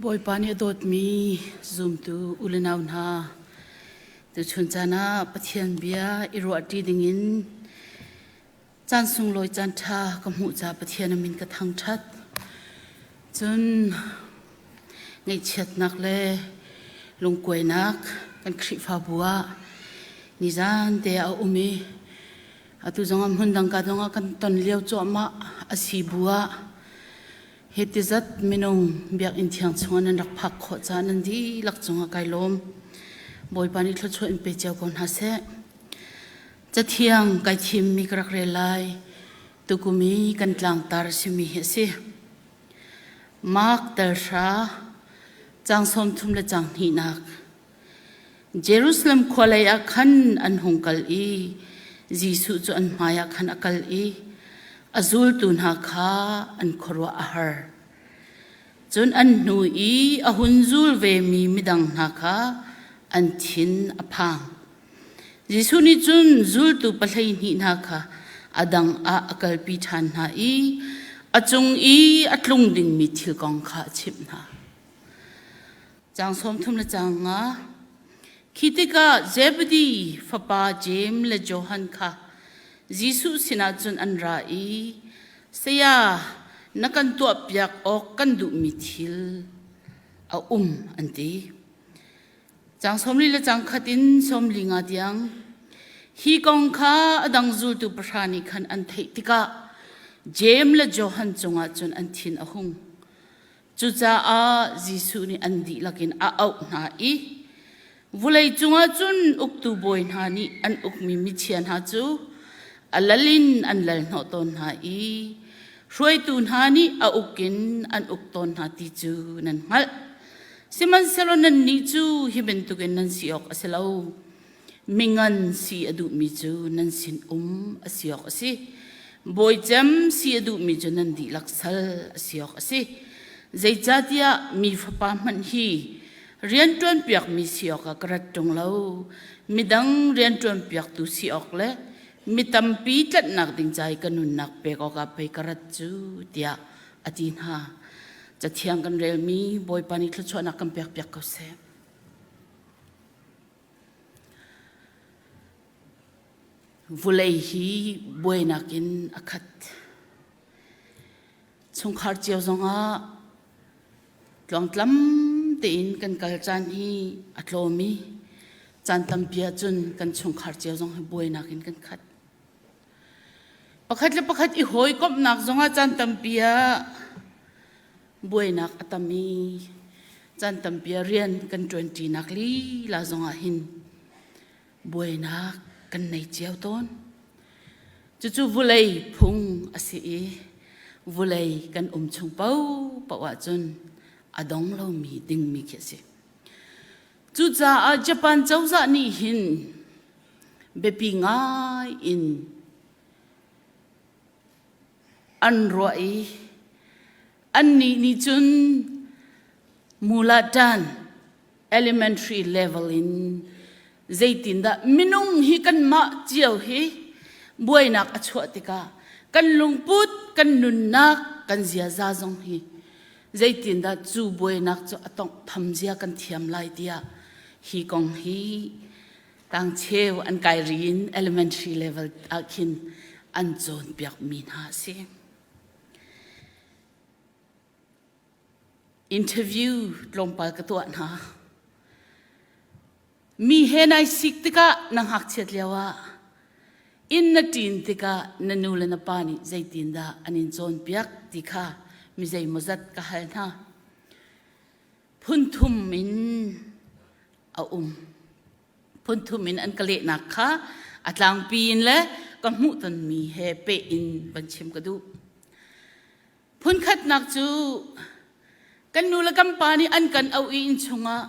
Bawipa nih a dawtmi zumtu u le nau hna, tuchun caan ah Pathian bia i ruahṭi dingin caan sunglawi caan ṭha ka hmuh caah Pathian a min ka thangṭhat. Cun ngaihchiatnak le lungkuainak kan Khrihfabu ah nizan te ah a um i atu zongah hmundang ka zongah kan ton lio cuahmah a si bu ah Hiti zat minung biakinn thiang chungah nan rak phak khawh caah nan dihlak cungah kai lawm. Bawipa nih thluachuah in pe cio ko hna seh. Cathiang kai thimmi ka rak rel lai. Tukum i kan tlangtar simi hi a si. Mark tal hra, caang 30 le caang hnihnak. Jerusalem khua lei ah khan an hung kal i Jesuh cu an hmaiah khan a kal i a zultu hna kha an khuaruah a har. Cun an hnu i a hun zul vemi midang hna kha an thin a phang. Jesuh nih cun zultu 12 hna kha a dang ah a kalpi ṭhan hna i a cung i a tlung dingmi thil kong kha a chimh hna. Caang 30 le caang nga. Khi tikah Zebedi fapa Jeim le Johan kha Jesuh sinah cun an ra i, Saya, na kan tuahpiak awk kan duhmi thil a um, an ti. Caang 40 le caang khat in 45 tiang. Hi kong kha a dang zultu pahra nih khan an theih tikah Jeim le Johan cungah cun an thin a hung. Cucaah Jesuh nih an dihlak in a auh hna i vulei cungah cun uktu bawi hna nih an ukmi michia hna cu a lal in an lal hnawh tawn hna i hruaitu hna nih a uk in an uk tawn hna ti cu nan hngalh. Sihmanhsehlaw nannih cu hi bantukin nan si awk a si lo. Mingan si a duhmi cu nan sin um a si awk a si. Bawicem si a duhmi cu nan dihlak sal a si awk a si. Zeicahtiah mi fapa hmanh hi rianṭuanpiakmi si awkah ka rat ṭung lo. Midang rianṭuanpiaktu si awk le mi tampi tlanhnak ding ca i ka nunnak pek awkah pei ka rat cu tiah a ti hna. Cathiang kan relmi Bawipa nih thluachuahnak kan pekpiak ko seh. Vulei hi buainak in a khat. Chungkhar cio zongah tluangtlam tein kan kal caan hi a tlawm i caan tampi ahcun kan chungkhar cio zong hi buainak in kan khat. Pakhat le pakhat i hawikomhnak zongah caan tampi ah buainak a tam i caan tampi ah rian kan ṭuanṭinak lila zongah hin buainak kan nei cio tawn. Cucu vulei phung a si i vulei kan um chung paohpaoh ahcun a dong lomi dingmi khi a si. Cucaah Japan cozah nih hin biapi ngai in an ruah i annih nih cun mulatan elementary level in zeitindah minung hi kanmah cio hi buainak a chuah tikah kan lungput kan nunnak kan ziaza zong hi zeitindah cu buainak cu a tonghtham zia kan thiam lai tiah hi kong hi tangcheu an kai ri in elementary level ah khin an cawnpiakmi hna a si. Interview tlawmpal ka tuah hna. Mi he nai sik tikah na ngakchiat lio ah inn na ṭin tikah na nu le na pa nih zeitindah an in cawnpiak ti kha mi zeimawzat ka hal hna. Phunthum in a um. Phunthum in an ka lehnak kha a tlangpi in le ka hmuhtonmi he peh in van chim ka duh. Phunkhatnak cu kan nu le kan pa nih an kan auh i inn chungah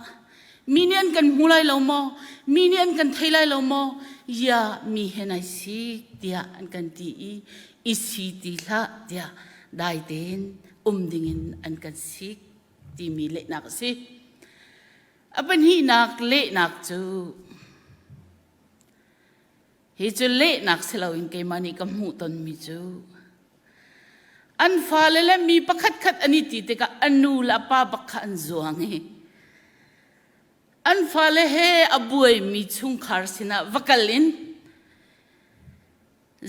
mi nih an kan hmu lai lo maw mi nih an kan thei lai lo maw ya mi he nai si tiah an kan ti i i si ti hlah tiah dai tein um dingin an kan sik timi lehnak a si. A pahnihnak lehnak cu hi cu lehnak si loin keimah nih ka hmuh tonmi cu An fale le mi pakhatkhat an i ti tikah a nu le a pa bak kha an zuang i an fale he a buaimi chungkhar sinah va kal in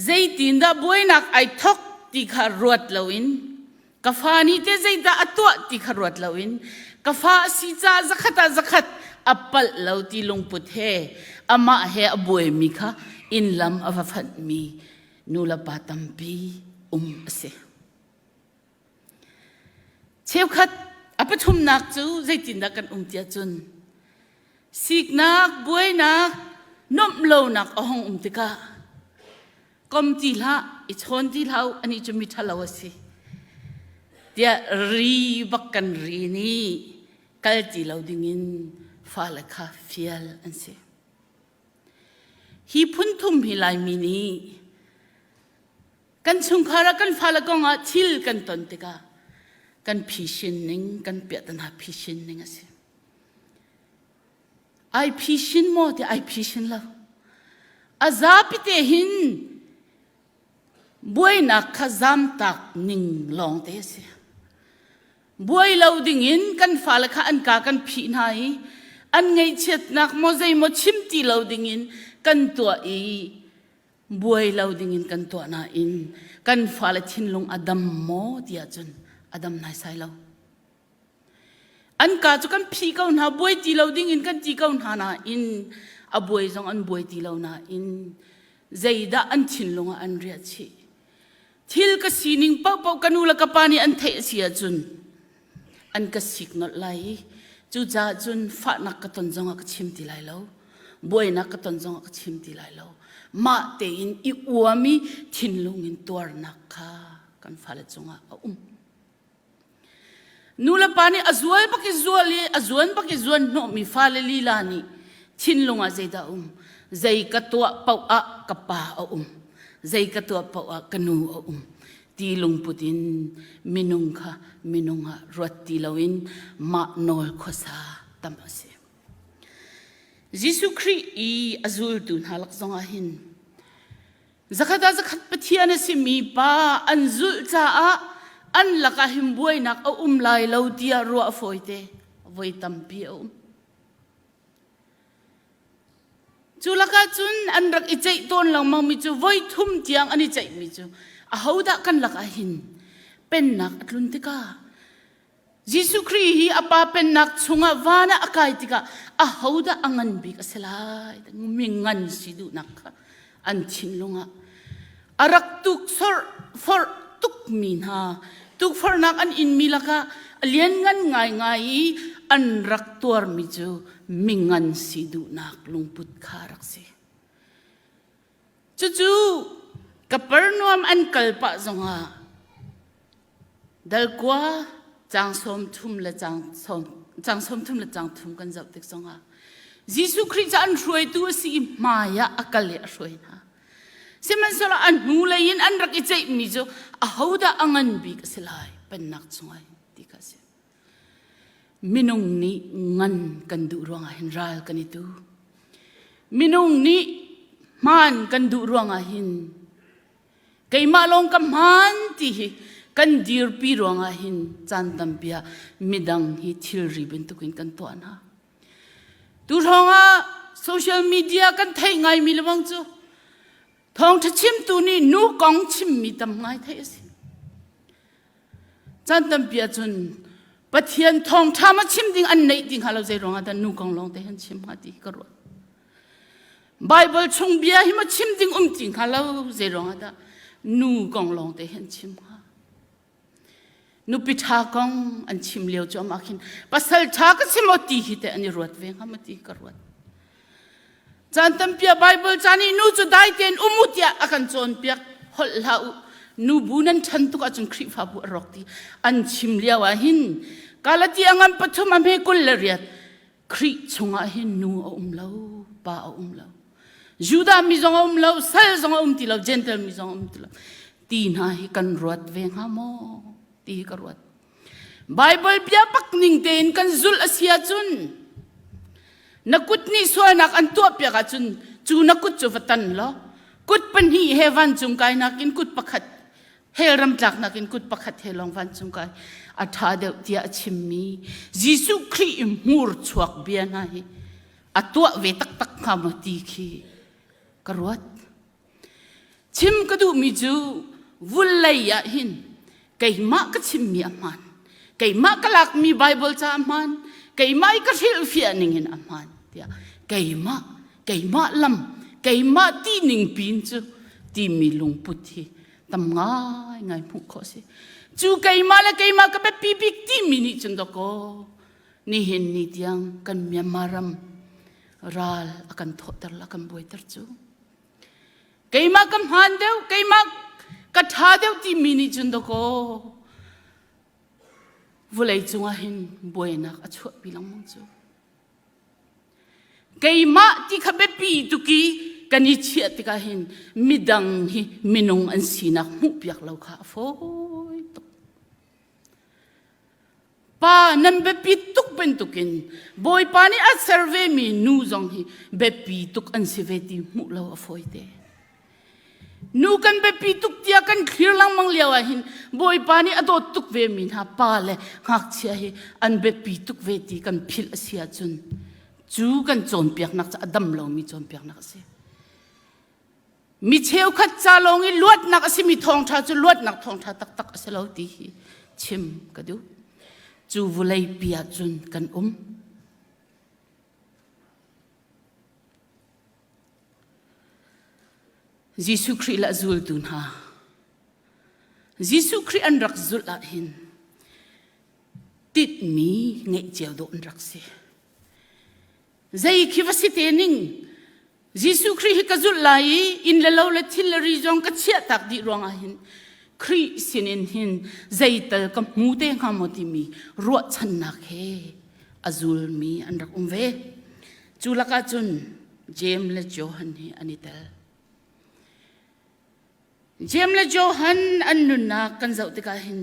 Zeitindah buainak ai thok ti kha ruat loin ka fa nih te zeidah a tuah ti kha ruat loin ka fa a si caah zakhat ah zakhat a palh lo ti lungput he amah he a buaimi kha inn lam a va fanhmi nu le pa tampi um a si. Cheukhat a pathumnak cu zeitindah kan um tiah cun siknak, buainak, nuamh lonak a hung um tikah kom ti hlah, i chawn ti hlah u, anih cu mi ṭhalo a si. Tiah ri bak kan ri nih kal ti lo dingin fale kha fial an si. Hi phun thum hi Laimi nih Kan chungkhar ah kan fale kong ah thil kan ton tikah kan phisin ning, kan piahtana phisin ning a si. Ai phisin maw ti ai phisin lo. A zapi te hin buainak kha zamtak ning lawng te a si. Buai lo dingin kan fale kha an ka kan phih hna i an ngaihchiatnak maw zei maw chim ti lo dingin kan tuah i buai lo dingin kan tuah nain kan fale thinlung a dam maw ti ahcun a dam naisai lo. An ka cu kan phih ko hna buai ti lo dingin kan ti ko hna nain a buai zong an buai ti lo nain zeidah an thinlung ah an riah chih. Thil ka sining paohpaoh ka nu le ka pa nih an theih a si ahcun an ka sik nolh lai i cucaah cun fahnak ka ton zongah ka chim ti lai lo buainak ka ton zongah ka chim ti lai lo mah tein i uam i thinlung in tuarnak kha kan fale cungah a um nu le pa nih a zual bak i zual i a zuan bak i zuan hnawhmi fale lila nih thinlung ah zeidah um zei ka tuah paoh ah ka pa a um zei ka tuah paoh ah ka nu a um ti lungput in minung kha minung ah ruat ti loin mah nawl khuasa tam a si. Jesuh Khrih i a zultu hna lak zongah hin zakhat ah zakhat Pathian a simi pa an zulh caah an lakah hin buainak a um lai lo tiah ruah a fawite voi tampi a um. Cu lakah cun an rak i ceih tawn lengmangmi cu voi thum tiang an i ceihmi cu ahodah kan lakah hin pennak a tlun tikah Jesuh Khrih hi a pa pennak chungah van ah a kai tikah ahodah a ngan bik a si lai mi ngan si duhnak kha an thinlung ah a rak tuk forh tukmi hna tukforhnak an inmi lakah a lianngan ngaingai i an rak tuarmi cu mingan si duhnak lungput kha rak si. Cucu Kapernaum an kal pah zongah dalkua caang 30 le caang caang 30 le caang thum kan zoh tik zongah Jesuh Khrih cu an hruaitu a si i hmai ah a kal i a hruai hna. Sihmanhsehlaw a hnulei in an rak i ceihmi cu ahodah a ngan bik a si lai pennak chungah hin ti kha a si. Minung nih ngan kan duh ruangah hin ral kan i tu. Minung nih hmaan kan duh ruangah hin Keimah lawng ka hmaan ti hi kan dirpi ruangah hin caan tampi ah midang hi thilri bantukin kan tuah hna. Tu hrawngah social media kan theih ngaimi lebang cu thawngṭha chimtu nih nu kong chimmi tam ngai theih a si. Caan tampi ahcun Pathian thawngṭha ma chim ding an neih ti hnga lo zei ruangah dah nu kong lawng te han chim hnga ti ka ruat. Bible chung bia hi ma chim ding um ti hnga lo zei ruangah dah nu kong lawng te han chim hnga. Nupi ṭha kong an chim lio cu amah khin pasal ṭha ka chim aw ti hi te an i ruat ve hnga ma ti ka ruat. Caan tampi ah Bible ca nih nu cu dai tein um u tiah a kan cawnpiak holh hlah u. Nu bu nan ṭhan tuk ahcun Khrihfabu a rawk ti an chim lio ah hin Galati a ngan pathum a hme 28 Khrih chungah hin nu a um lo, pa a um lo. Judah mi zong a um lo, sal zong a um ti lo, Gentile mi zong a um ti lo. Ti hna hi kan ruat ve hnga maw? Ti hi ka ruat. Bible bia bak ning tein kan zulh a si ahcun na kut nih sualnak an tuahpiak ahcun cu na kut cu va tan law kut pahnih he vancung kai nakin kut pakhat Hell ram tlaknak in kut pakhat he lawng vancung kai a ṭha deuh tiah a chimmi Jesuh Khrih i hmur chuak bia hna hi a tuah ve taktak hnga maw ti khi ka ruat. Chim ka duhmi cu vulei ah hin keimah ka chimmi a hmaan. Keimah ka lakmi Bible ca a hmaan. Keimah i ka hrilhfiah ning in a hmaan tiah keimah keimah lam keimah ti ning pin cu timi lungput hi tam ngai ngai hmuh khawh si. Cu keimah le keimah ka biapi bik timi nih cun dawkaw nihin ni tiang kan Myanmar ram ral a kan thawhter la kan buaiter cu. Keimah ka hmaan deuh, keimah ka ṭha deuh timi nih cun dawkaw vawlei cungah hin buainak a chuahpi lengmang cu. Keimah ti kha biapi tuk i kan i chiah tikah hin midang hi minung an sinak hmuhpiak lo kha a fawi tuk. Pa nan biapi tuk bantukin Bawipa nih a ser vemi nu zong hi biapi tuk an si ve ti hmuh lo a fawi te. Nu kan biapi tuk tiah kan thlir lengmang lio ah hin Bawipa nih a dawt tuk ve mi hna pa le ngakchia hi an biapi tuk ve ti kan philh a si ahcun cu kan cawnpiaknak cu a dam lomi cawnpiaknak a si. Mi cheukhat ca lawng i luatnak a simi thawngṭha cu luatnak thawngṭha taktak a si lo ti hi chim ka duh. Cu vulei pi ah cun kan um. Jesuh Khrih le a zultu hna Jesuh Khrih an rak zulh ah hin tinhmi ngeih cio dawh an rak si. Zei khi va si te ning Jesuh Khrih hi ka zulh lai i inn le lo le thil le ri zong ka chiah tak dih ruangah hin Khrih sinin hin zeital ka hmu te hnga maw timi ruahchannak he a zulmi an rak um ve. Cu lakah cun Jeim le Johan hi an i tel. Jeim le Johan an nunnak kan zoh tikah hin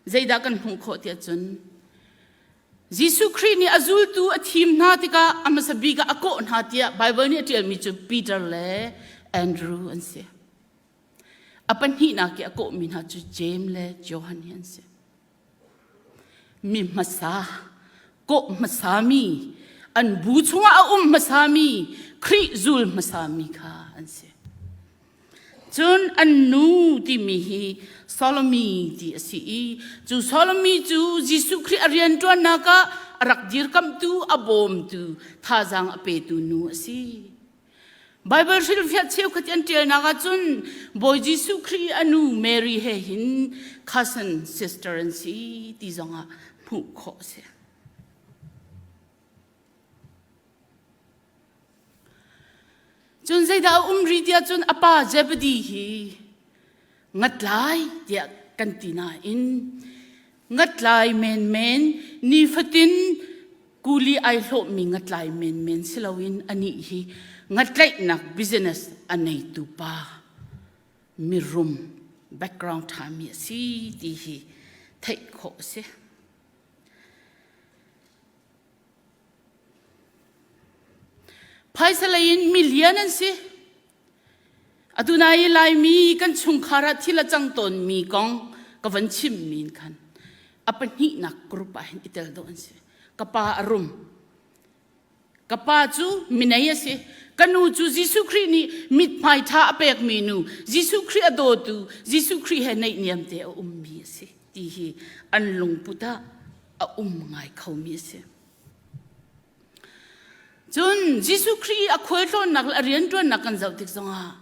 zeidah kan hmuh khawh tiah cun Jesuh Khrih nih a zultu a thim hna tikah a hmasa bik ah a kawh hna tiah Baibal nih a ṭialmi cu Peter le Andrew an si. A pahnihnak i a kawhmi hna cu Jeim le Johan hi an si. Mi hmasa, kawh hmasami, an bu chungah a um hmasami, Khrih zul hmasami kha an si. Cun an nu timi hi Solomi ti a si i cu Solomi cu Jesuh Khrih a rianṭuannak ah a rak dirkamhtu, a bawmtu, thazaang a petu nu a si. Baibal hrilhfiah cheukhat an ṭialnak ahcun Bawi Jesuh Khrih a nu Mary he hin cousin sister an si ti zongah hmuh khawh a si. Cun zeidah a um rih tiah cun a pa Zebedee hi ngatlai tiah kan ti nain ngatlai menmen nifatin kuli ai hlawhmi ngatlai menmen si loin anih hi ngatlaihnak business a neitu pa mirum background ṭhami a si ti hi theih khawh a si. Phaisa lei in milian an si. Atu nai i Laimi kan chungkhar ah thil a cang tawnmi kong ka van chimmi in khan a pahnihnak group ah hin i tel dawh an si. Ka pa a rum. Ka pa cu minei a si. Ka nu cu Jesuh Khrih nih mithmai ṭha a pekmi nu, Jesuh Khrih a dawtu, Jesuh Khrih he naihniam te a ummi a si ti hi an lungput ah a um ngai khomi a si. Cun Jesuh Khrih a khualtlawnnak le a rianṭuannak kan zoh tik zongah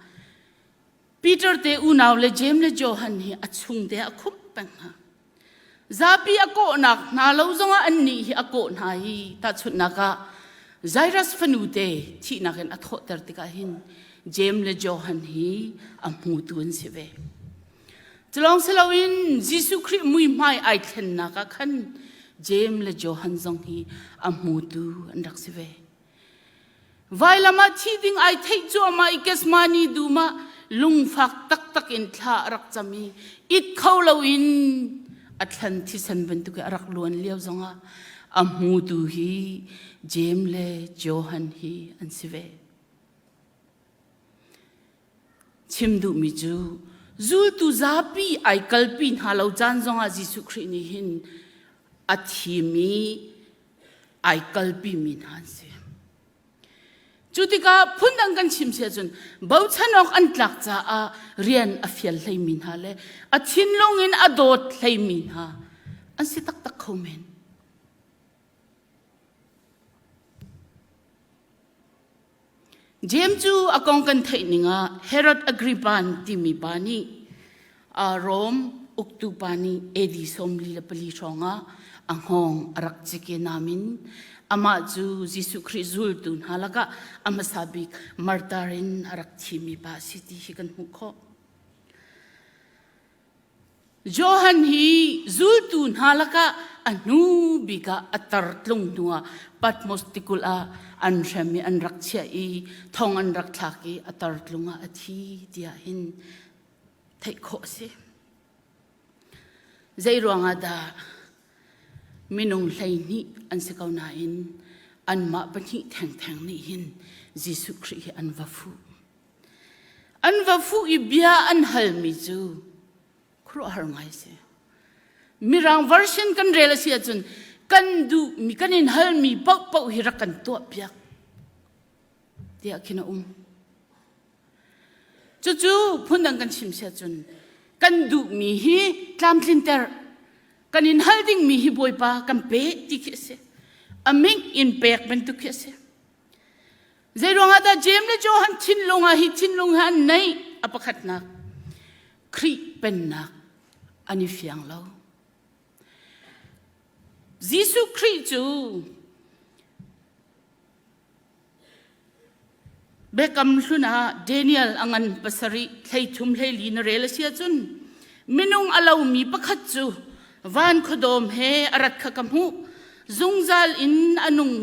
Peter te unau le Jeim le Johan hi a chung te a khumh peng hna. Zapi a kawhnak hna lo zongah annih hi a kawh hna i tahchunhnak ah Jairus fanu te thihnak in a thawhter tikah hin Jeim le Johan hi a hmutu an si ve. Culawng si loin Jesuh Khrih muihmai ai thlennak ah khan Jeim le Johan zong hi a hmutu an rak si ve. Vailam ah thi ding ai theih cuahmah i Gethsemane dum ah lungfak taktak in thla a rak cam i it kho loin a thlan thisen bantuk i a rak luan lio zongah a hmutu hi Jeim le Johan hi an si ve. Chim duhmi cu. Zultu zapi ai kalpi hna lo caan zongah Jesuh Khrih nih hin a thimi ai kalpi mi hna an si. Cu tikah phundang kan chim si ahcun bochan awk an tlak caah rian a fial hleimi hna le a thinlung in a dawt hleimi hna an si taktak kho men. Jeim cu a kong kan theih ning ah Herod Agrippa timi pa nih Rom uktu pa nih AD 44 hrawng ah a hngawng a rak cik i namin amah cu Jesuh Khrih zultu hna lakah a hmasa bik martar in a rak thimi pa a si ti hi kan hmuh khawh. Johan hi zultu hna lakah a hnu bik ah a tar tlung hnuah Patmos tikulh ah an hrem i an rak chiah i thong an rak thlak i a tar tlung ah a thi tiah hin theih khawh a si. Zei ruangah dah minung 12 an si ko nain anmah pahnih thengtheng nih hin Jesuh Khrih hi an va fuh. An va fuh i bia an halmi cu khuaruahhar ngai si. Mirang version kan rel a si ahcun kan duhmi kan in halmi paohpaoh hi rak kan tuahpiak tiah khin a um. Cucu phundang kan chim si ahcun kan duhmi hi tlamtlinter kan in hal dingmi hi Bawipa kan pe ti khi a si. A ming in pek bantuk khi a si. Zeiruangah dah Jeim le Johan thinlung ah hi thinlung hi an neih? A pakhatnak, Khrih pennak an i fiang lo. Jesuh Khrih cu Biakam hlun ah Daniel a ngan pasarih thleithum hleili na rel a si ahcun minung a lomi pakhat cu van khuadawm he a rat kha ka hmuh zungzal in a nung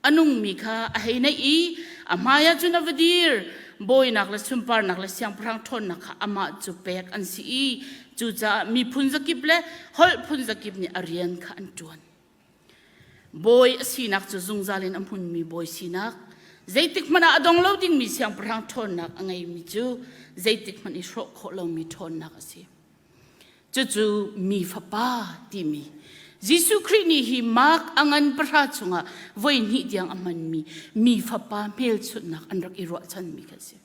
a nungmi kha a hei naih i a hmaiah cun a va dir. Bawinak le sunparnak le siangpahrang ṭhawnnak kha amah cu pek an si i cucaah miphun zakip le holh phun zakip nih a rian kha an ṭuan. Bawi a sinak cu zungzal in a hmunmi bawi sinak, zeitik hmanh ah a dong lo dingmi siangpahrang ṭhawnnak a ngeimi cu zeitik hmanh i hrawh khawh lomi ṭhawnnak a si. Cucu mi fapa timi Jesuh Khrih nih hi Mark a ngan pahra chungah voi hnih tiang a hmanmi mi fapa hmelchunhnak an rak i ruahchanmi kha a si.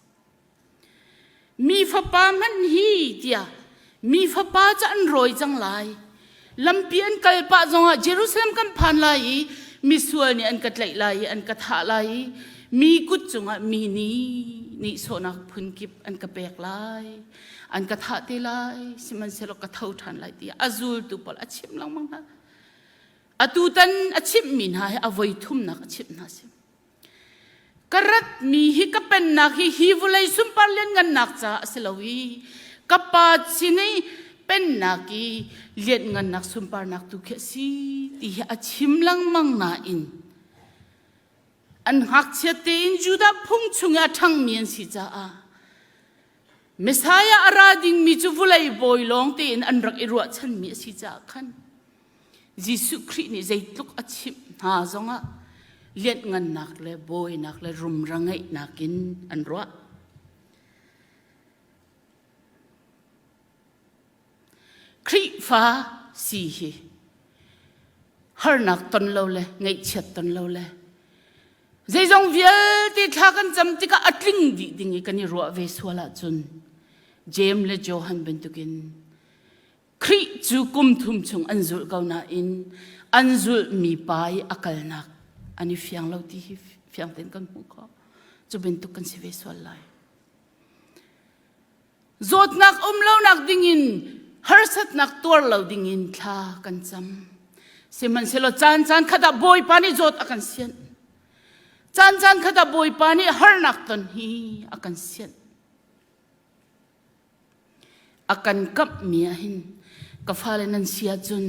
Mi fapa hmanh hi tiah mi fapa cu an rawi cang lai. Lampi an kal pah zongah Jerusalem kan phan lai i misual nih an ka tlaih lai i an ka thah lai i mi kut cungah mi nih nihsawhnak phunkip an ka pek lai. An ka thah te lai sihmanhsehlaw ka tho ṭhan lai tiah a zultu pawl a chimh lengmang hna. Atu tan a chimhmi hna hi a voi thumnak a chimh hna si. Ka ratmi hi ka pennak hi hi vawlei sunpar lianngannak caah a si lo i ka pa sin i pennak i lianngannak sunparnak tu khi a si ti hi a chim lengmang nain an ngakchiat tein Judah phung chung i a ṭhangmi an si caah Messiah a ra dingmi cu vawlei bawi lawng tein an rak i ruahchanmi a si caah khan Jesuh Khrih nih zeitluk a chimh hna zongah lianhngannak le bawinak le rumra ngeihnak in an ruah. Khrihfa si hi harnak ton lo le ngaihchiat ton lo le zeizong vialte thla kan cam tikah a tling dih ding i kan i ruah ve sual ahcun Jeim le Johan bantukin Khrih cu kum thum chung an zulh ko nain an zulhmi pa i a kalnak an i fiang lo ti hi fiang tein kan hmuh khawh. Cu bantuk kan si ve sual lai. Zawtnak um lonak dingin harsatnak tuar lo dingin thla kan cam. Sihmanhsehlaw caan caan khat ah Bawipa nih zawt a kan sianh. Caan caan khat ah Bawipa nih harnak ton hi a kan sianh. A kan kamhmi ah hin ka fale nan si ahcun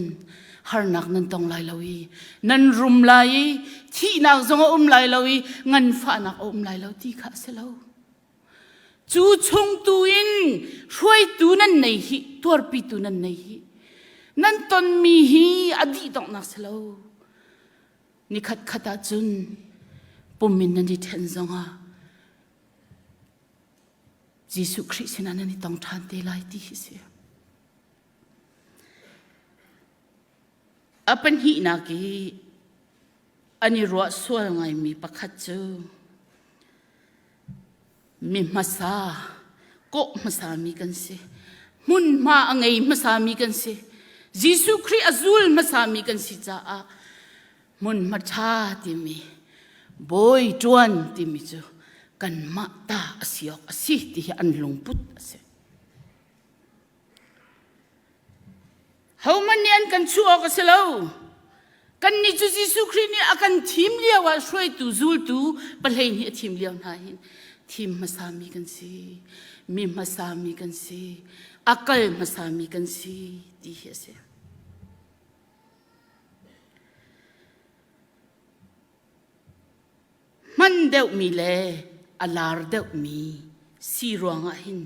harnak nan tong lai lo i nan rum lai i thihnak zong a um lai lo i nganfahnak a um lai lo ti kha a si lo. Cu chung tu in hruaitu nan nei hi, tuarpitu nan nei hi, nan tonmi hi a dih donghnak si lo. Nikhat khat ah cun pum in nan i ṭhen zongah. Jesuh Khrih sinah nan i tong ṭhan te lai ti hi si. A pahnihnak i an i ruah sual ngaimi pakhat cu mi hmasa kawh hmasami kan si. Hmunhma a ngei hmasami kan si. Jesuh Khrih a zul hmasami kan si caah hmunhma ṭha timi bawi ṭuan timi cu kanmah ta a si awk a si ti hi an lungput a si. Hohmanh nih an kan chuh awk a si lo. Kannih cu Jesuh Khrih nih a kan thim lio ah hruaitu zultu pahlei nih a thim lio hna hin thim hmasami kan si, mi hmasami kan si, a kal hmasami kan si ti hi a si. Hman deuhmi le a lar deuhmi si ruangah hin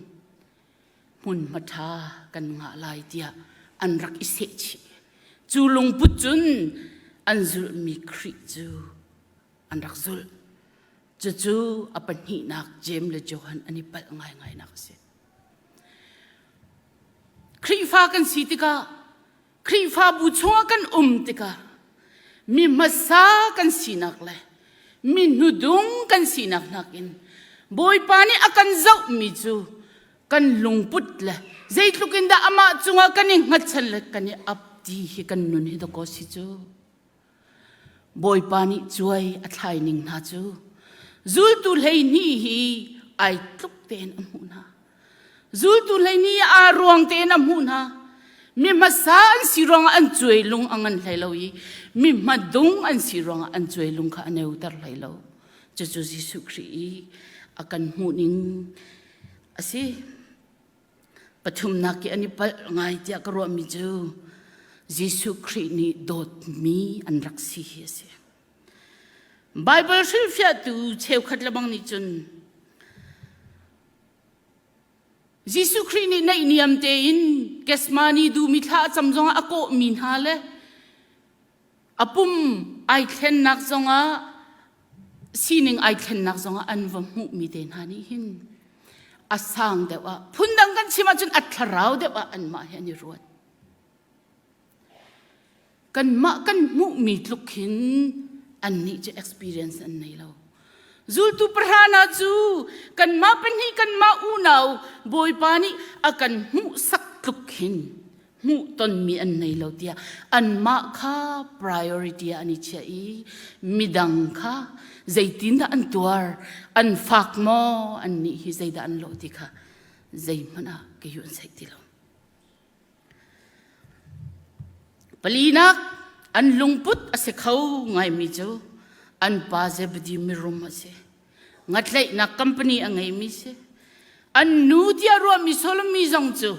hmunhma ṭha kan ngah lai tiah an rak i sehchih. Cu lungput cun an zulhmi Khrih cu an rak zulh. Cucu a pahnihnak Jeim le Johan an i palh ngaingai nak a si. Khrihfa kan si tikah Khrihfabu chungah kan um tikah mi hmasa kan sinak le mi hnudung kan sinak nakin Bawipa nih a kan zohmi cu kan lungput le zeitluk in dah amah cungah kan i hngatchan le kan i ap ti hi kan nun hi dakaw si cu. Bawipa nih cuai a thlai ning hna cu zultu 12 hi ai tluk tein a hmuh hna. Zultu 12 aa ruang tein a hmuh hna. Mi hmasa an si ruangah an cuai lung a ngan hlei lo i mi hmadung an si ruangah an cuai lung kha a neuter hlei lo. Cucu Jesuh Khrih i a kan hmuh ning a si. Pathumnak i an i palh ngai tiah ka ruahmi cu Jesuh Khrih nih dawtmi an rak si hi a si. Baibal hrilhfiahtu cheukhat lebang nih cun Jesuh Khrih nih naihniam tein Gethsemane dum i thla a cam zongah a kawhmi hna le a pum ai thlennak zongah sining ai thlennak zongah an va hmuhmi te hna nih hin a sang deuh ah phundang kan chim ahcun a thlarau deuh ah anmah hi an i ruat. Kanmah kan hmuhmi tluk hin annih cu experience an nei lo. Zultu pahra hna cu kanmah pahnih kanmah unau Bawipa nih a kan hmuhsak tluk hin hmuhtonmi an nei lo tiah anmah kha priority ah an i chiah i midang kha zeitindah an tuar an fak maw annih hi zeidah an lawh ti kha zeihmanh ah kei an theih ti lo. Palinak an lungput a si kho ngaimi cu an pa Zebedi mirum a si. Ngatlaihnak company a ngeimi si. An nu tiah ruahmi Solomon zong cu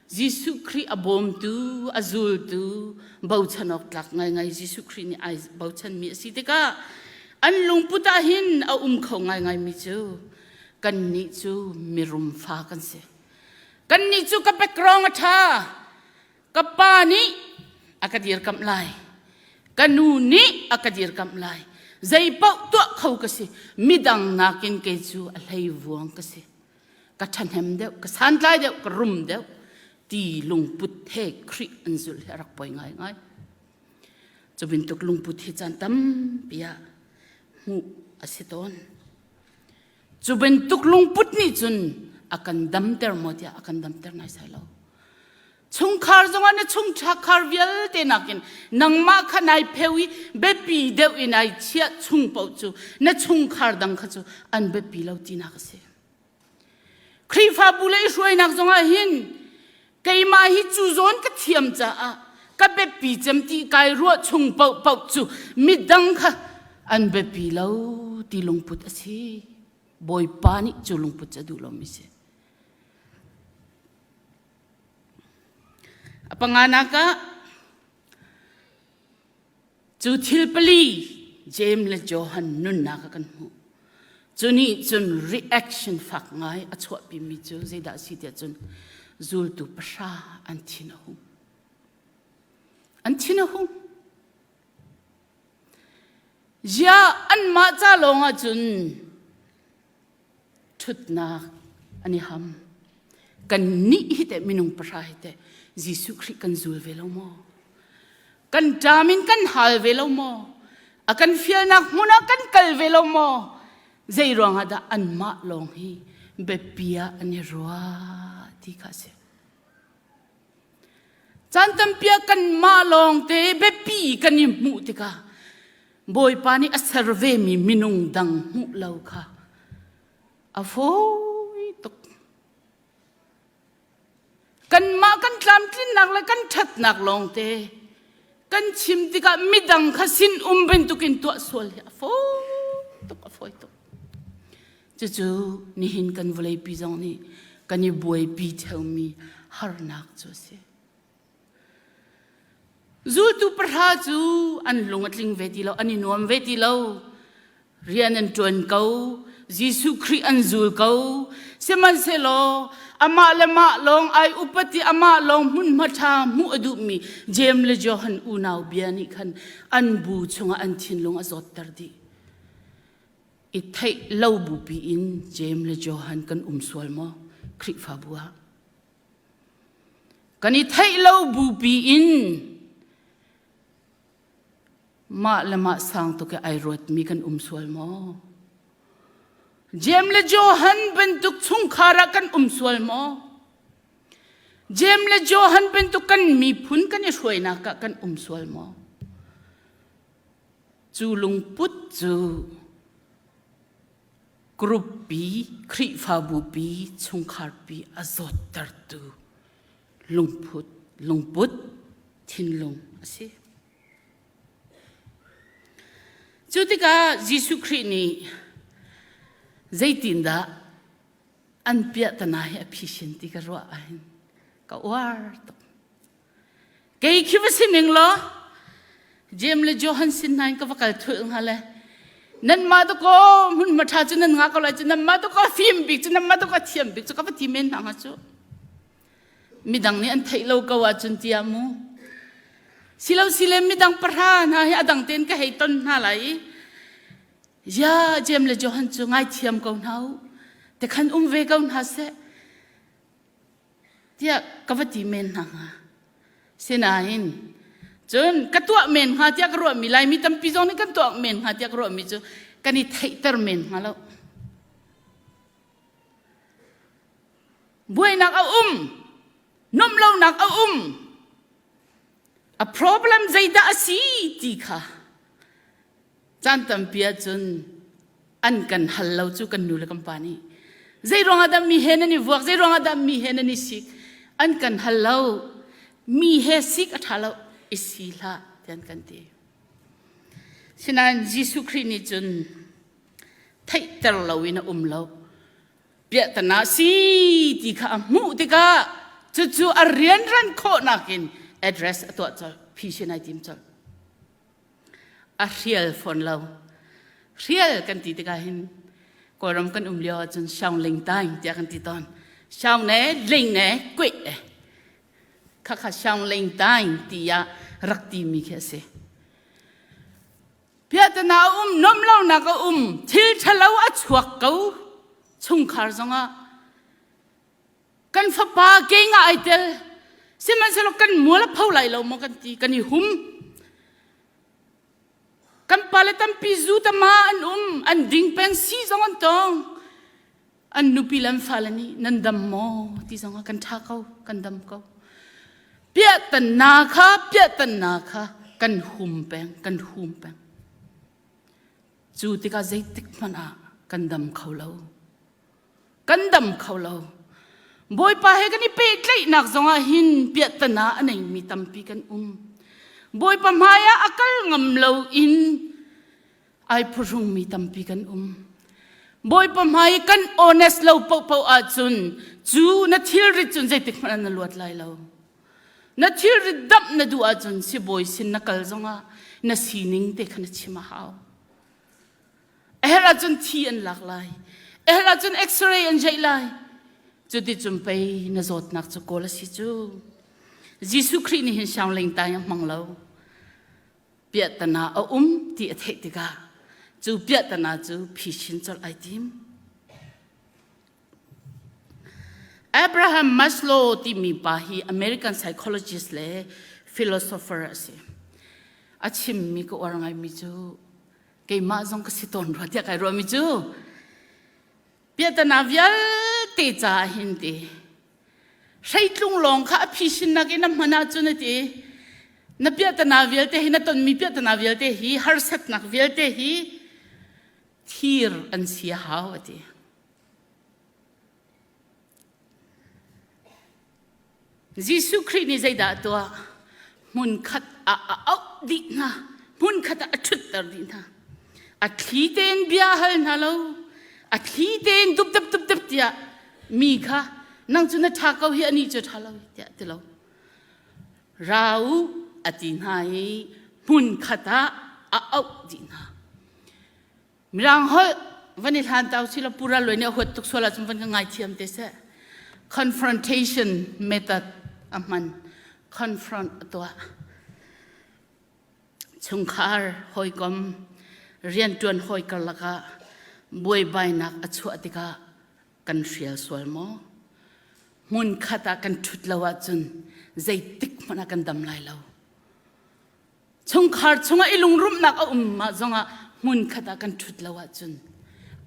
Jesuh Khrih a bawmtu, a zultu, bochan awk tlak ngaingai Jesuh Khrih nih ai bochanmi a si tikah an lungput ah hin a um kho ngaingaimi cu kannih cu mirum fa kan si. Kannih cu ka background a ṭha. Ka pa nih a ka dirkamh lai. Ka nu nih a ka dirkamh lai. Zei paoh tuah kho ka si. Midang nakin kei cu a hleivuang ka si. Ka ṭhahnem deuh, ka santlai deuh, ka rum deuh ti lungput he Khrih an zulh hi a rak poi ngaingai. Cu bantuk lungput hi caan tampi ah hmuh a si tawn. Cu bantuk lungput nih cun a kan damter maw tiah a kan damter naisai lo. Chungkhar zongah na chungkhar vialte nakin nangmah kha nai pheu i biapi deuh in ai chiah chung paoh cu na chungkhar dang kha cu an biapi lo tinak a si. Khrihfabu le i hruainak zongah hin keimah hi cu zawn ka thiam caah ka biapi cem ti kai ruah chung paohpaoh cu midang kha an biapi lo ti lungput a si. Bawipa nih cu lungput cu a duh lomi si. A panganak ah cu thil pali James le Johan nunnak ah kan hmuh. Cu nih cun reaction fak ngai a chuahpimi cu zeidah a si tiah cun zultu pahra an thin a hung. An thin a hung. Ziah anmah ca lawng ah cun ṭhutnak An i ham. Kan nih hi teh minung pahra hi teh Jesuh Khrih kan zul ve lo maw? Kan ṭam in kan hal ve lo maw? A kan fialnak hmun ah kan kal ve lo maw? Zei ruangah dah anmah lawng hi biapi ah an i ruah ti kha a si. Caan tampi ah kanmah lawngte biapi kan i hmuh tikah Bawipa nih a ser vemi minung dang hmuh lo kha a fawi tuk. Kanmah kan tlamtlinnak le kan ṭhatnak lawngte kan chim tikah midang kha sin um bantukin tuah sual hi a fawi tuk, a fawi tuk. Cucu nihin kan vawleipi zong nih kan i buaipi theomi harnak cu a si. Zultu pahra cu an lung a tling ve ti lo, an i nuam ve ti lo. Rian an ṭuan ko, Jesuh Khrih an zul ko. Sihmanhsehlaw amah le mah lawng ai upat i amah lawng hmunhma ṭha hmuh a duhmi Jeim le Johan unau bia nih khan an bu chungah an thinlung a zawtter dih. I theih lo bupi in Jeim le Johan kan um sual maw Khrihfabu ah? Kan i theih lo bupi in mah le mah sang tuk i ai ruatmi kan um sual maw? Jeim le Johan bantuk chungkhar ah kan um sual maw? Jeim le Johan bantuk kan miphun kan i hruainak ah kan um sual maw? Cu lungput cu group pi, Khrihfabu pi, chungkhar pi a zawttertu lungput, lungput thinlung a si. Cu tikah Jesuh Khrih nih zeitindah an piahtana hi a phisin ti ka ruah ahhin ka uar tuk. Kei khi va si ning law Jeim le Johan sin hna in ka va kal thulh hnga le nanmah tu ko hmunhma ṭha cu nan ngah ko lai cu nanmah tu ko fim bik cu nanmah tu ko thiam bik cu ka va ti men hna hnga cu midang nih an theih lo ko ahcun tiah mu silo sile midang pahra hna hi a dang tein ka hei ton hna lai i ya Jeim le Johan cu ngaithiam ko hna u te khan um ve ko hna seh tiah ka va ti men hna hnga. Sinain cun ka tuah men hnga tiah ka ruahmi Laimi tampi zong nih kan tuah men hnga tiah ka ruahmi cu kan i theihter men hnga lo. Buainak a um, nuamh lonak a um, a problem zeidah a si ti kha Caan tampi ahcun an kan hal lo cu kan nu le kan pa nih. Zei ruangah dah mi he nan i vuak, zei ruangah dah mi he nan i sik? An kan hal lo. Mi he sik a ṭha lo, i si hlah, ti an kan ti. Sinain Jesuh Khrih nih cun theihter loin a um lo. Piahtana si ti kha a hmuh tikah cucu a rianran khawhnak in address a tuah colh, phisin ai tim colh. A hrial fawn lo. Hrial kan ti tikah hin Kawlram kan um lio ahcun Shaung Ling Taing tiah kan ti tawn. Shaung ne ling ne kuih e. Khakha Shaung Ling Taing tiah rak timi khi a si. Piahtana a um, nom lonak a um, thil ṭhalo a chuak ko chungkhar zongah kan fapa ke nga ai tel sihmanhsehlaw kan mual a pho lai lo maw kan ti kan i hum kan pale tampi zu tama an um an ding peng si zong an tong an nupi le an fale nih nan dam maw ti zong ah kan ṭha ko kan dam ko piahtanna kha piahtanna kha kan hum peng kan hum peng cu tikah zeitik hmanh ah kan dam kho lo Kan dam kho lo. Bawipa he kan i pehtlaihnak zongah hin piahtana a neimi tampi kan um. Bawipa hmaiah a kal ngam lo in ai phuhrungmi tampi kan um. Bawipa hmai kan honest lo paohpaoh ahcun cu na thilrit cun zeitik hmanh ah na luat lai lo. Na thilrit damh na duh ahcun sibawi sin na kal zongah na sining te kha na chim a hau. A herh ahcun thi an lak lai. A herh ahcun x-ray an jeih lai. Cuticun pei na zawtnak cu kawl a si cu. Jesuh Khrih nih hin siangleng tai a hmang lo. Piahtana a um ti a theih tikah cu piahtana cu phishin colh ai tim. Abraham Maslow timi pa hi American psychologist le philosopher a si. A chimmi ka uar ngaimi cu keimah zong ka si tawn rua tiah kai ruahmi cu piahtana vialte caah hin ti hreitlung lawng kha a phisinnak in a hman ahcun a ti na piahtana vialte hi na tonmi piahtana vialte hi harsatnak vialte hi thir an si a hau a ti. Jesuh Khrih nih zeidah a tuah? Hmunkhat ah a auh dih hna. Hmunkhat ah a ṭhutter dih hna. A thli tein bia a hal hna lo. A thli tein dupdep dupdep tiah mi kha nang cu na ṭha ko hi anih cu ṭha lo tiah ti lo. Ra u a ti hna i hmunkhat ah a auh dih hna. Mirang holh van i hlan tau si lo pura loi nih a huat tuk sual ahcun van ka ngaithiam te seh. Confrontation method a hman. Confront a tuah. Chungkhar hawikom rianṭuan hawi karlak ah buaibainak a chuah tikah kan hrial sual maw? Hmun khat ah kan ṭhut lo ahcun zeitik hmanh ah kan dam lai lo. Chungkhar chungah i lungrumhnak a um ah zongah hmunkhat ah kan ṭhut lo ahcun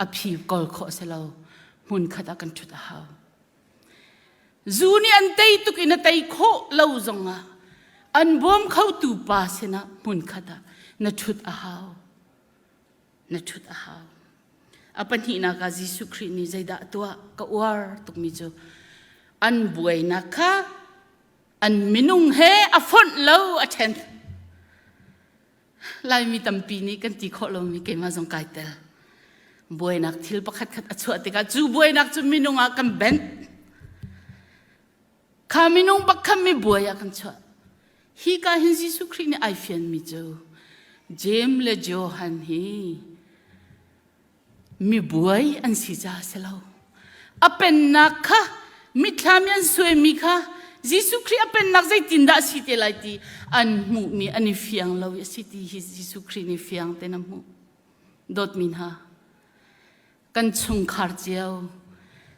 a phi kawl khawh a si lo. Hmunkhat ah kan ṭhut a hau. Zu nih an tei tuk in a tei khawh lo zongah an bawm khotu pa sinah hmunkhat ah na ṭhut a hau. Na ṭhut a hau. A pahnihnak ah Jesuh Khrih nih zeidah a tuah? Ka uar tukmi cu an buainak kha an minung he a fonh lo a ṭhen. Laimi tampi nih kan ti khawh lomi keimah zong kai tel. Buainak thil pakhat khat a chuah tikah cu buainak cu minung ah kan benh. Kha minung bak kha mi buai ah kan chuah. Hi ka hin Jesuh Khrih nih ai fianmi cu Jeim le Johan hi mibuai an si caah a si lo. A pennak kha mitthlam i an suaimi kha Jesuh Khrih a pennak zeitindah a si te lai ti an hmuhmi an i fiang lo i a si ti hi Jesuh Khrih nih fiang tein a hmuh. Dawtmi hna, kan chungkhar cio,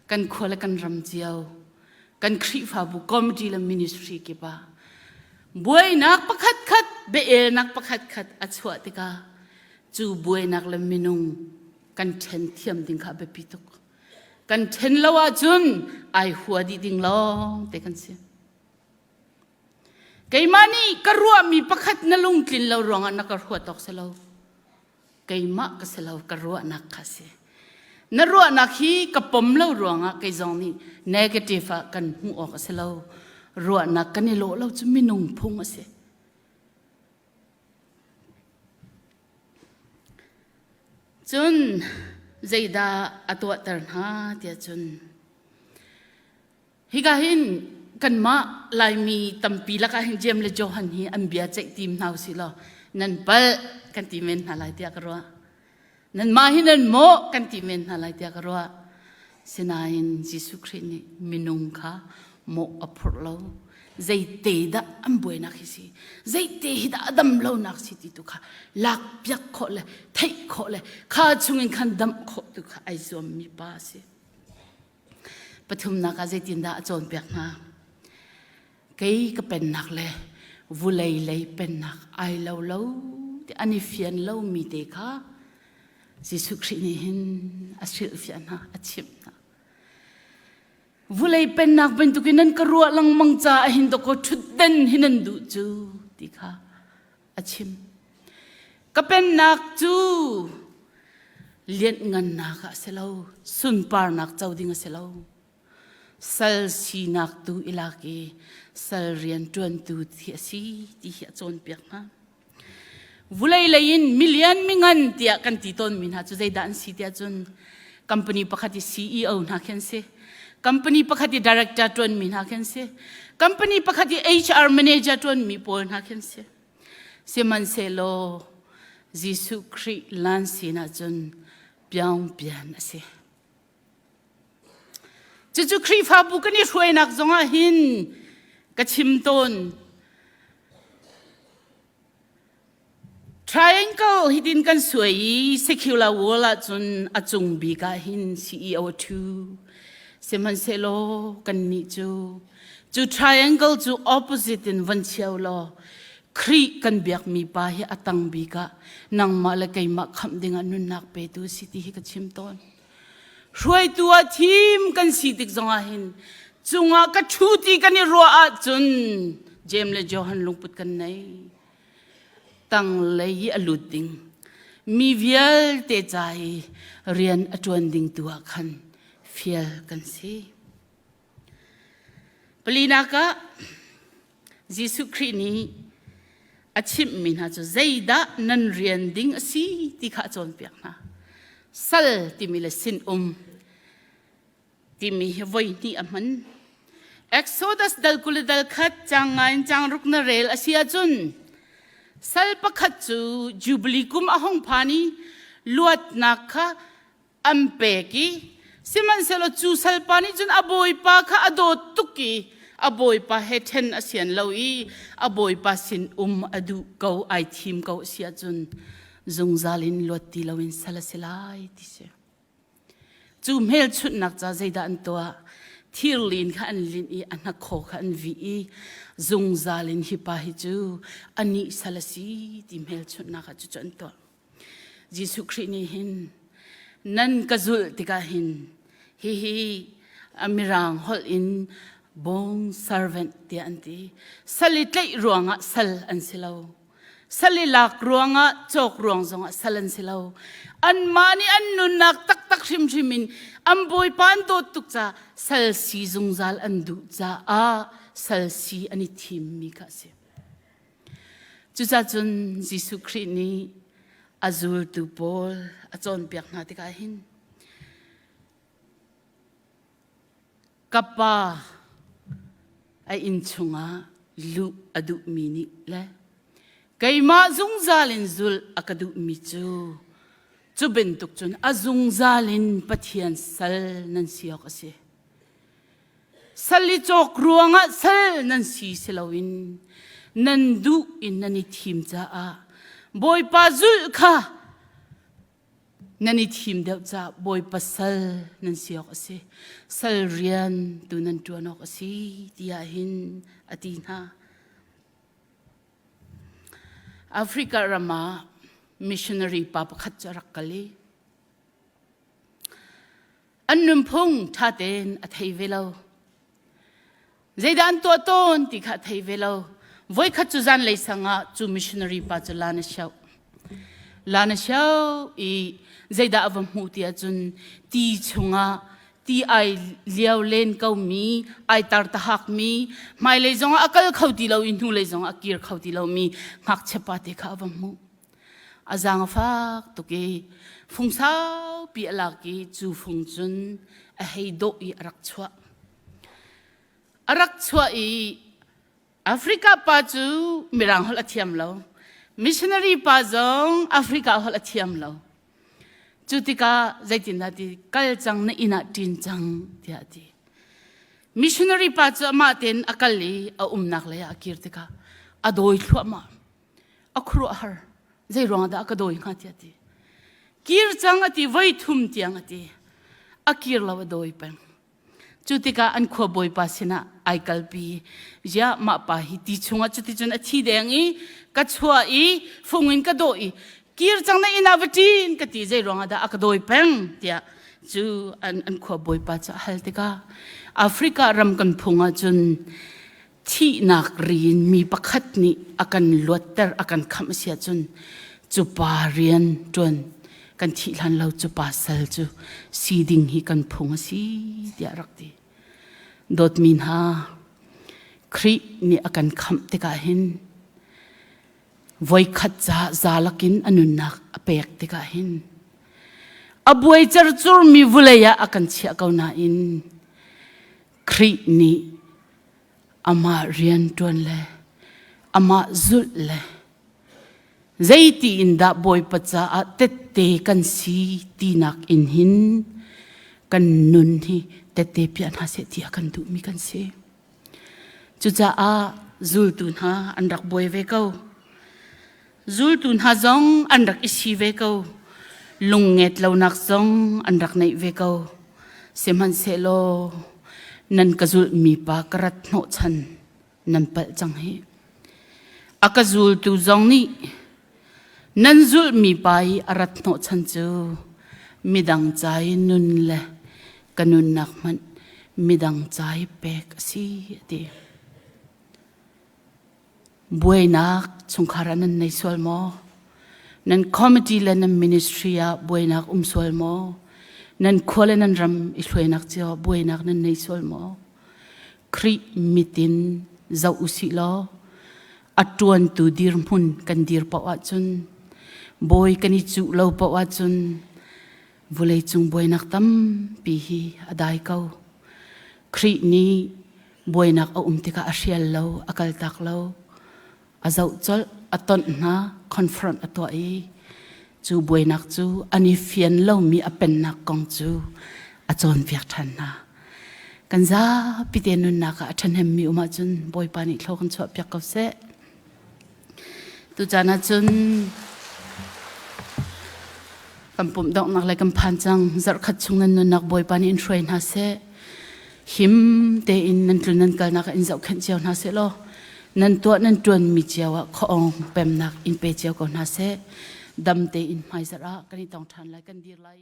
kan khua le kan ram cio, kan Khrihfabu committee le ministry kip ah buainak pakhat khat, biaelnak pakhat khat a chuah tikah cu buainak le minung kan ṭhen thiam ding kha a biapi tuk. Kan ṭhen lo ahcun ai hua dih ding lawng te kan si. Keimah nih ka ruahmi pakhat na lungtlin lo ruangah na ka ruat awk si lo. Keimah ka si lo, ka ruahnak kha si. Na ruahnak hi ka pom lo ruangah kei zong nih negative ah kan hmuh awk a si lo. Ruahnak kan i lawh lo cu minung phung a si. Cun zeidah a tuahter hna tiah cun hika hin kanmah Laimi tampi lakah hin Jeim le Johan hi an bia ceih tim hna usih law nan palh kan ti men hna lai tiah ka ruah. Nanmah hi nan mawh kan ti men hna lai tiah ka ruah. Sinain Jesuh Khrih nih minung kha mawh a phurh lo. Zeite dah an buainak hi si, zeite hi dah a dam lonak si ti tu kha lakpiak khawh le theih khawh le kha chungin khan damh khawh tu kha ai zuammi pa a si. Pathumnak ah zeitindah a cawnpiak hna? Kei ka pennak le vulei lei pennak ai lo lo ti an i fian lomi te kha Jesuh Khrih nih hin a hrilhfiah hna, a chimh hna. Vulei pennak bantukin nan ka ruah lengmang caah hin dawkaw ṭhutden hi nan duh cu ti kha a chim. Ka pennak cu lianhngannak ah a si lo, sunparnak co ding a si lo. Sal sinak tu i lak i sal rian ṭuantu thi a si ti hi a cawnpiak hna. Vulei lei in milian mingan tiah kan ti tawnmi hna cu zeidah an si tiah cun company pakhat i CEO hna khi an si. Company pakhat i director ṭuanmi hna khi an si. Company pakhat i HR manager ṭuanmi pawl hna khi an si. Sihmanhsehlaw Jesuh Khrih lan sinah cun piangpian a si. Cucu Khrihfabu kan i hruainak zongah hin ka chim tawn. Triangle hitin kan suai i secular world ahcun a cung bik ah hin CEO a ṭhu. Sihmanhsehlaw kannih cu cu triangle cu opposite in von cheu law Khrih kan biakmi pa hi a tang bik ah nangmah le keimah khamh dingah nunnak petu a si ti hi ka chim tawn. Hruaitu ah thim kan si tik zongah hin cungah ka ṭhu ti kan i ruah ahcun Jeim le Johan lungput kan nei. Tanglei i a lut ding mi vialte ca i rian a ṭuan ding tu ah khan fial kan si. Palinak ah Jesuh Khrih nih a chimhmi hna cu zeidah nan rian ding a si ti kha a cawnpiak hna. Sal timi le sinum timi hi voi hnih a hman. Exodus dal 20 le dal khat cang ngai in cang ruk na rel a si ahcun sal pakhat cu Jubilee kum a hung phan i luatnak kha an pek i sihmanhsehlaw cu salpa nih cun a bawipa kha a dawt tuk i a bawipa he ṭhen a sian lo i a bawipa sin um a duh ko ai thim ko a si ahcun zungzal in luat ti loin sal a si lai ti si. Cu hmelchunhnak ca zeidah an tuah? Thirlin kha an linh i a hnakhaw kha an vih i zungzal in hi pa hi cu anih sal a si ti hmelchunhnak ah cucu an tuah. Jesuh Khrih nih hin nan ka zulh tikah hin hihi a mirang holh in bond servant tiah an ti. Sal i tlaih ruangah sal an si lo. Sal i lak ruangah cawk ruang zongah sal an si lo. Anmah nih an nunnak taktak hrimhrim in an bawipa an dawt tuk caah sal si zungzal an duh caah sal si an i thimmi kha a si. Cucacun Jesuh Khrih nih a zultu pawl a cawnpiak hna tikah hin ka pa a inn chungah luh a duhmi nih le keimah zungzal in zulh a ka duhmi cu cu bantuk cun a zungzal in Pathian sal nan si awk a si. Sal i cawk ruangah sal nan si si loin nan duh in nan i thim caah Bawipa zulh kha nan i thim deuh caah Bawipa sal nan si awk a si. Sal rian tu nan ṭuan awk a si tiah hin a ti hna. Africa ram ah missionary pa pakhat cu a rak kal i An nunphung ṭha tein a thei ve lo. Zeidah an tuah tawn ti kha a thei ve lo. Voikhat cu zanlei sang ah cu missionary pa cu lan a sioh. Lan a sioh i zeidah a va hmuh ti ahcun ti chungah ti ai lio len komi, ai tar tahakmi, hmailei zongah a kal kho ti lo i hnulei zongah a kir kho ti lomi ngakchia pa te kha a va hmuh. A zaang a fak tuk i fung saupi a lak i cu fung cun a hei dawh i a rak chuah. A rak chuah i Africa pa cu Mirang holh a thiam lo. Missionary pa zong Africa holh a thiam lo. Cu tikah zeitindah ti kal cang na inn ah ṭin cang tiah a ti. Missionary pa cu amah tein a kal i a umnak lei ah a kir tikah a dawi thluahmah. A khuaruahhar. Zei ruang dah a ka dawi hnga tiah a ti. Kir cang a ti voi thum tiang a ti. A kir lo a dawi peng. Cu tikah an khua bawipa sinah ai kalpi. Ziah mah pa hi ti chungah cuticun a thi deng i ka chuah i fung in ka dawh i kir cang na inn ah va ṭin ka ti zei ruangah dah a ka dawi peng tiah cu an, an khua bawipa cu a hal tikah Africa ram kan phung ahcun Thihnak ri in mi pakhat nih a kan luatter, a kan khamh a si ahcun cu pa rian ṭuan kan thih hlan lo cu pa sal cu si ding hi kan phung a si tiah a rak ti. Dawtmi hna, Khrih nih a kan khamh tikah hin voikhat ca zalak in a nunnak a pek tikah hin a buai cercurmi vulei ah a kan chiah ko nain Khrih nih amah rian ṭuan le amah zulh le zeiti in dah Bawipa caah tette kan si tinak in hin kan nun hi tette piah hna seh ti a kan duhmi kan si. Cucaah zultu hna an rak buai ve ko. Zultu hna zong an rak i si ve ko. Lungnget lonak zong an rak neih ve ko. Sihmanhsehlaw nan ka zulhmi pa ka rat hnawhchan nan palh cang hih. A ka zultu zong nih nan zulhmi pa i a rat hnawhchan cu midang ca i nun le ka nunnak hmanh midang ca i pek a si a ti. Buainak chungkhar ah nan nei sual maw? Nan committee le nan ministry ah buainak um sual maw? Nan khua le nan ram i hruainak cio ah buainak nan nei sual maw? Khrih mit in zoh usih law a ṭuantu dirhmun kan dir paoh ahcun bawi kan i cuh lo paoh ahcun vawleicung buainak tampi hi a dai ko. Khrih nih buainak a um tikah a hrial lo, a kaltak lo, a zoh colh, a tonh hna, confront a tuah i cu buainak cu an i fian lomi a pennak kong cu a cawnpiak ṭhan hna. Kan zapi te nunnak ah a ṭhahnemmi um ahcun Bawipa nih thlaw kan chuahpiak ko seh. Tucaan ahcun kan pumh donghnak le kan phan cang. Zarhkhat chung nan nunnak Bawipa nih in hruai hna seh. Him tein nan tlun nan kalnak ah in zohkhenh cio hna seh law nan tuah nan ṭuanmi cio ah khuaawng pemnak in pe cio ko hna seh. Dam tein hmaizarh ah kan i tong ṭhan lai kan dir lai.